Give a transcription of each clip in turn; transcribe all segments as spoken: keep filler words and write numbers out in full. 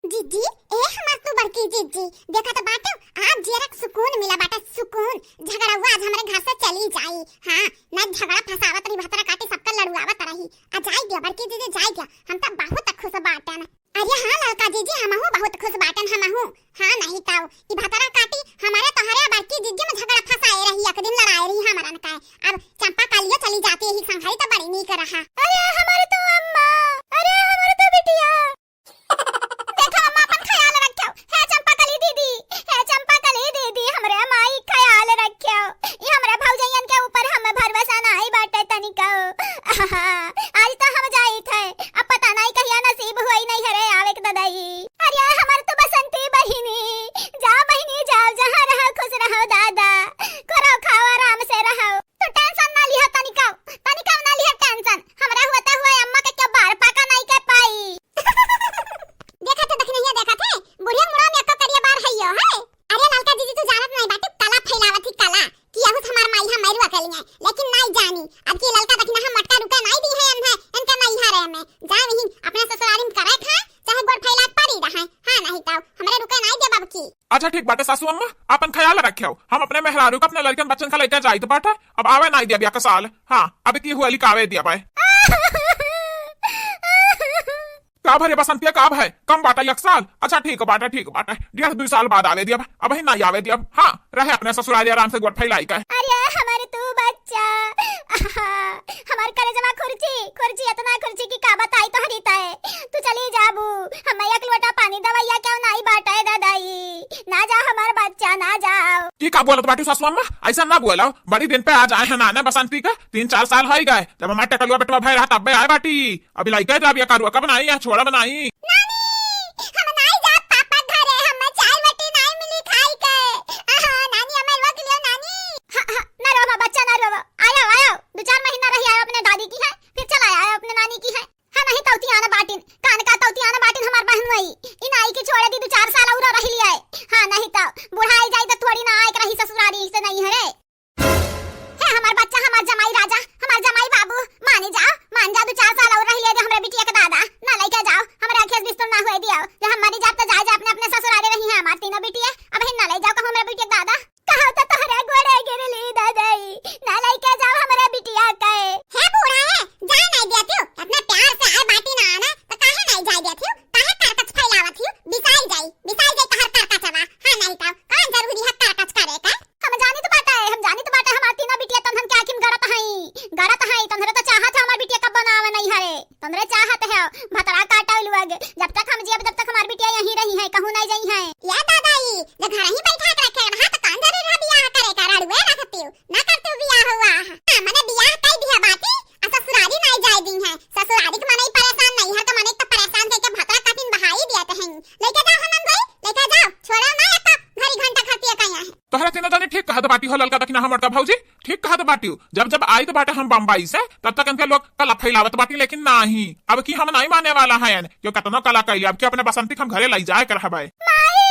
जीजी, ए हमार तू बड़की जीजी, देखत बाटू, आज जियरा के सुकून मिला बाटे, सुकून। झगड़उआ आज हमरे घर से चली जाई। हाँ, ना झगड़ा फसावत रही, भतरा काटी सबका लड़ुआवत रही। आ जाई दिया बड़की जीजी, जाई दिया, हम त बहुत खुश बाटन। अरे हाँ ललका जीजी, हमहू बहुत खुश बाटन, हमहू। हाँ नहीं ताऊ, ई भतरा काटी हमरे तोहरे बड़की जीजी में झगड़ा फसाए रही, एक दिन लड़ाए रही हमरन का। अब चंपा कलियो चली जाती यही संघाई त बड़ी नीक रहा। अरे हमर तो अम्मा, अरे हमर तो बिटिया। देखो अम्मा, अपन ख्याल रखो। हे चंपाकली दीदी, हे चंपाकली दीदी, हमरे माई ख्याल रखो। ई हमरे भौजइयन के ऊपर हमें भरोसा नाई बाटे तनिको। आज तो हम जाइत है, अब पता नाई कहिया नसीब होई नैहरे आवे के ददाई। अरे हमर तो बसंती बहिनी, जा बहिनी जाओ, जहाँ रहो खुश रहो दादा, करो खाओ आराम से रहो। तू tension ना लिहा तनिको, तनिको ना लिहा tension। हमरा होते हुए अम्मा के क्यों बार पाका नाई के पाई। देखत है, दखिनहिया देखत है, बुढ़िया मुड़ा में एक्को करिया बार हइयो है। अरे ललका जीजी, तू जानत नाई बाटे, कला फैलावत ही कला, कि अहुस हमार माई हम मरुआ कलिया, लेकिन नाई जानी, अब की ललका दखिनहा मटका रुका नाई दी है, एन्हे, एनके नैहरे में, जाए वहीं अपने ससुरारी में करे खाए, चाहे गोड़ फैला के पड़ी रहे, हाँ नहीं ताऊ, हमरे रुके नाई देब अब की। अच्छा ठीक बाटे सासू अम्मा, आपन ख्याल रखियो, हम अपने मेहरारू का, अपने लड़कन बच्चन का लेके जाइत बाटे, अब आवे नाई देब एक साल, हाँ, अब की हुआ लिकावे देब। का भरे बसंतिया, का भय? कम बाटा एक साल? अच्छा ठीक बाटा, ठीक बाटा, डेढ़ दुई साल बाद आवे दियब, अबही नाई आवे दियब। हाँ, रहे अपने ससुरारी आराम से गोड़ फैलाई के। अरे हमर तू बच्चा, आहा, हमर करेजवा खुरची, खुरची, इतना खुरची कि का बताई तोहरी तय। तू चली जाबू, हम एक लोटा पानी दवैया क्यों नाई बाटे ददाई। ना जाओ हमर बच्चा, ना जाओ। ई का बोलत बाटू सासू अम्मा? ऐसा ना बोलो, बड़ी दिन पे आज आए हैं नाने बसंती के, तीन चार साल होई गए, जब हमार टटलुआ बेटवा भय रहा तब्बे आए बाटी। अभी लइके जाब या करुआ कब नाई या छोड़ा बनाई। नानी, हम नाई जाब पापा घरे, हमें चार रोटी नाई मिली खाई के। आहा, नानी, हमें रोक लियो नानी। हाँ, हाँ, ना रोवा बच्चा, ना रोवा। आयो, आयो, दो चार महीना रही आयो अपने दादी की है, फिर चला आयो अपने नानी की है। हाँ, नहीं तौती आना बाटिन, कान का तौती आना बाटिन हमार बहन वही। इन आई के छोड़े दी, दो चार साल और रह लिया है। हाँ, नहीं तो बुढ़ाई जाई तो थोड़ी ना आए के रही ससुरारी से नहीं है रे। हे हमार बच्चा, हमार जमाई राजा, हमार जमाई बाबू, मानी जाओ, मान जाओ, दो चार साल और रह ले दे हमरे बिटिया के दादा, ना लेके जाओ, हमरे अखेस बिस्तर ना हुए दियो, जे हम मरी जाब तो जाए जा अपने, अपने ससुरारे रही हैं हमार तीनों बिटिया, अब हिन ना ले जाओ कहूँ हमरे बिटिया के दादा। कहो तो तोहरे गोड़े गिरली दादाई, ना लेके जाओ हमरे बिटिया के। हे बूढ़ा है, जाए नहीं देती हूँ, इतना प्यार से आए बाटी ना आना, तो काहे नहीं जाए देती हूँ, काहे करकच फैलावत हूँ, बिसाई जाई, बिसाई जाई तोहर करकचवा, हाँ नहीं तो कौन जरूरी है करकच करे के? हम जानित बाटे, हम जानित बाटे, हमार तीनों बिटिया तोहन के आँखी में गड़त हई, गड़त हई, तोहरे तो चाहत है हमार बिटिया कब बनावे नहीं हरे, तोहरे चाहत है, भतरा काटा लोग, जब तक हम जियब, तब तक हमार बिटिया यहीं रही है, कहूँ नहीं जाई है। या दादा, ई जे घर ही बैठा के रखे रहा, तो कौन जरूरी है बियाह करे का? रड़ुए रखतियो, ना करतियो बियाह हुआ। हाँ, मने बियाह कई दिया बाटी, आ ससुरारी नहीं जाए दी है। ससुरारी के मनई परेशान नहीं है, तो मनई तो परेशान करके भतरा काटिन बहाई दिया तो हैं। लेके जाओ हम गई, लेके जाओ, छोड़ो ना एक घड़ी घंटा खतिया का यहाँ है। तोहरा तीनों जने ठीक कहत बाटी हो ललका दखिना हमर का भौजी, ठीक कहत बाटी हो। जब जब आइत बाटे हम बम्बई से, तब तक इनके लोग कला फैलावत बाटी, लेकिन नाही, अब की हम नाही माने वाला है, क्यों कतनो कला कैली, अब की अपने बसंती के हम घरे लई जाए के रहबे। माई!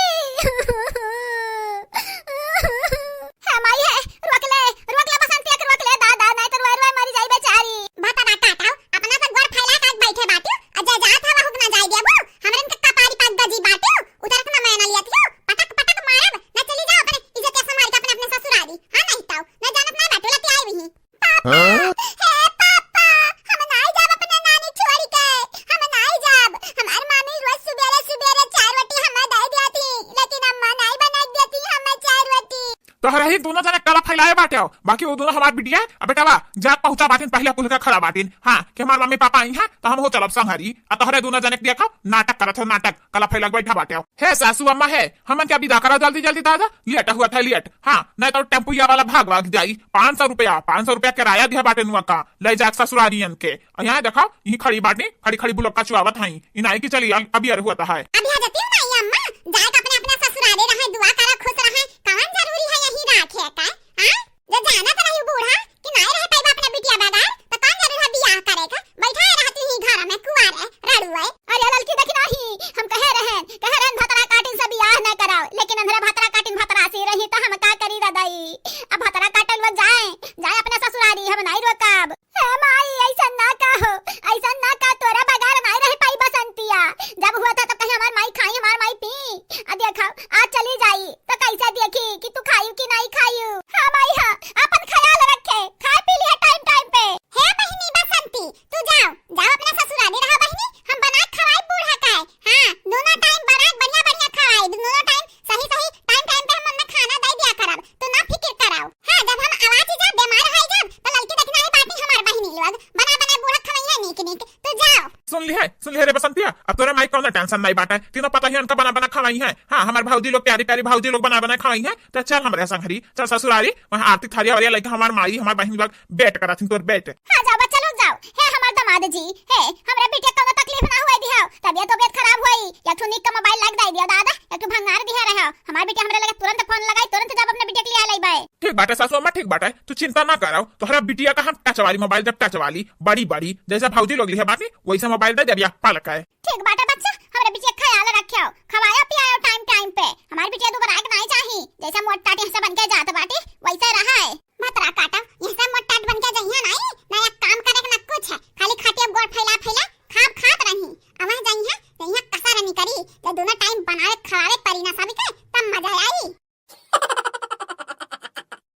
हे माई हे, रोक ले, रोक ले बसंतिया के, रोक ले दादा, नहीं तो रोए रोए मरी जाई बेचारी। भतरा काटा, अपना से गोड़ फैला के बैठे बाटी, आ जे जात हवा हुक ना जाए देबू, हमरन के कपारी पर गजी बाटी, उधर के ना मैं ना लियत हूँ, पटक पटक मारब, ना चली जाओ अपने इज्जत के संभाल के अपने, अपने ससुरारी। हाँ नहीं तो, ना जानत ना बाटू लतियाई भी। पापा, हाँ? हे पापा, हम नाई जाब अपने नानी छोड़ के, हम नाई जाब। हमार मामी रोज सुबेरे सुबेरे चार रोटी हमें दे देती, लेकिन अम्मा नाई बना देती हमें चार रोटी। तोहरे ही दोनों जने कला फैलाए बाटे हो, बाकी वो दोनों हमार बिटिया, अब बेटवा, जा पहुंचा बाटिन, पहले कुल का खड़ा बाटिन। हाँ, कि हमार मम्मी पापा आई हैं, तो हम हो चलब संघरी। आ तोहरे दोनों जने के देखो, नाटक करत हो, नाटक, कला फैला के बैठा बाटे हो। हे सासू अम्मा हे, हमन के विदा करा जल्दी जल्दी दादा, लेट हुआ था लेट। हाँ, नहीं तो टेम्पुया वाला भाग भाग जाई। पाँच सौ रुपया, पाँच सौ रुपया किराया दिया बाटे नुआ का, ले जाके ससुरारियन के। और यहाँ देखो, यही खड़ी बाटी, खड़ी खड़ी बुलक्का चुआवत हई। इनाई की चली, अभी अर हुआ था है। अभी आ जाती हूँ ना ये अम्मा, जाए तो अपने अपने ससुरारे रहे, दुआ करा, खुश रहे, कौन जरूरी है यहीं रखे का? हाँ? जो जानत रही बूढ़ा कि नाई रह पाइबा अपने बिटिया बगैर, तो कौन जरूरी है बियाह करे के? बैठाए रहती ही घर में कुआरे, रड़ुए। अरे ललकी देखी नाही, हम कहे रहन, कहे रहन भतरा काटिन से बियाह न कराओ, लेकिन अंधरे भतरा काटिन भतरा से रही तो हम का करी दादाई? अब भतरा काटल वो जाए, जाए अपने ससुरारी, हम नाई रोकब। हे माई, ऐसन ना कहो, ऐसन ना कह, तोरे बगैर नाई रह पाई बसंतिया। जब हुआ था तब कहीं हमार माई खाई, हमार का? अब तोरे माई कौनो tension नहीं बाटे, तीनों पतोहियन का बना बना खवाई है। हाँ, हमार भौजी लोग, प्यारी प्यारी भौजी लोग बना बना खवाई है। तो चल हमरे संग हरी, चल ससुरारी, वहाँ आरती थरिया वरिया लेके हमार माई, हमार बहिन लोग wait करत हिन तोर wait। हाँ जाओ बच्चा लोग जाओ। हे हमार दामाद जी, हे हमरा बिटिया कौनो तकलीफ ना हुए दिहाओ, तबियत तबियत खराब हुई, या ठो निक का मोबाइल लाइके दे दिया दादा, या ठो भंगार दिहा रहे हो, हमार बिटिया हमरा लगे तुरंत फोन लगाई, तुरंत जब अपने बिटिया के लिए आ लाई बाय। ठीक बाटे सासू अम्मा, ठीक बाटे, तू चिंता ना कराओ, तोहरा बिटिया का हम टच वाली मोबाइल देब, टच वाली, बड़ी बड़ी, जैसे भौजी लोग लिहे बाटी वैसे मोबाइल दे देब, या पलक है। ठीक बाटे बच्चा, हमरे बिटिया ख्याल रखियो, खवायो पियायो टाइम टाइम पे। हमार बिटिया दुबराए के नाई चाही, जैसे मोट टाट यहाँ से बन के जात बाटी वैसे रहे। भतरा काटा, यहाँ से मोट टाट बन के जइहा नाई, ना एक काम करे के ना कुछ है, खाली खटिया गोड़ फैला फैला खाब खात रही। अब वहाँ जइहा तो यहाँ कसा रनी करी, जब दोनों टाइम बनावे खवावे परी ना सबके, तब मजा आई।